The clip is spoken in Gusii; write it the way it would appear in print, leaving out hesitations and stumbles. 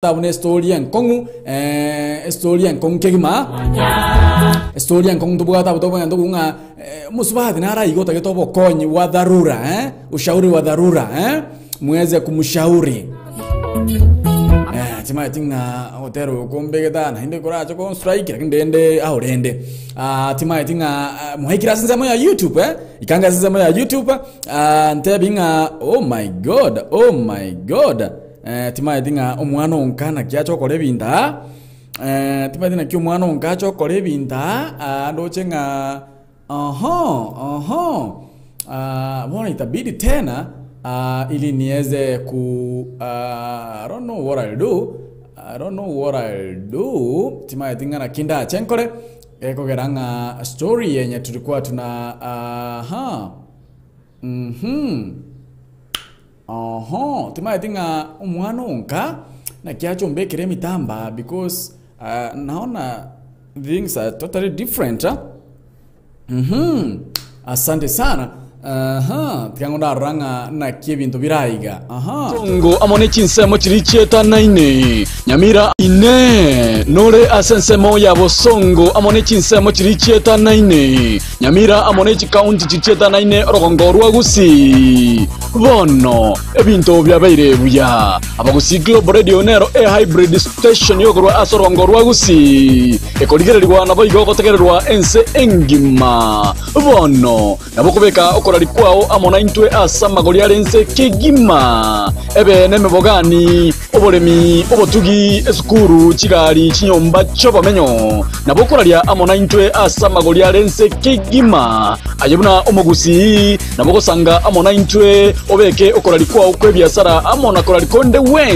Abwo nestori enkong'u, eh, estori enkong'u kegima, estori enkong'u tobwate abwo tokogenda tokobua ng'a eh, omosubati nare aiga otagete obokonyi bwa dharura eh, ushauri wa dharura eh, mweze kumshauri. Eh, timanyeti ng'a ogotera oko kombegete aa naende korache konstrike lakini rende ao rende. Ah, timanyeti ng'a ah, mwaikire ase ensemo ya YouTube eh, ikanga ase ensemo ya YouTube, ah, ntebi ng'a oh my God, oh my God. Eh, timaeti ng'a omwana onka naki ache okora ebinto aa, eh, timaeti naki omwana onka ache okora ebinto aa, aa ndoche ng'a oho, oho, ah, bono itabidi tena ah, ili nieze ku ah, I don't know what I'll do, I don't know what I'll do, timaeti ng'a naki ndache nkore, ekogera ng'a story yenye tulikuwa tuna aha, mhm. Oho, timaeti ng'a omwana onka naki ache ombekere emitamba because ah, naona things are totally different ah. Mhm, asante sana aha, tiga ng'o ndarora ng'a naki ebinto bire aiga aha. Songo amo ne chinsemo chiria chietanaine, Nyamira. Inee! Nore ase ensemo ya bosongo amo ne chinsemo chiria chietanaine, Nyamira amo ne chikaunti chiria chietanaine orogongo rwa Gusii? Bono ebinto biabeire buya. Abagusii Global Radio nero e-hybrid station yokorwa ase orogongo rwa Gusii, ekorigererigwa naboigo gotegererwa ense engima. Bono nabo okobeka okoraria kwao amo naintwe ase amagori are ense kegima, ebe nemebogani, oboremi, obotugi, esukuru, chigari, chinyomba chi'obomenyo. Nabo okoraria amo naintwe ase amagori are ense kegima. Aye buna omogusii, nabo ogosanga amo naintwe, obeke okoraria kwao kw'ebiasara amo na koraria konde gwensi.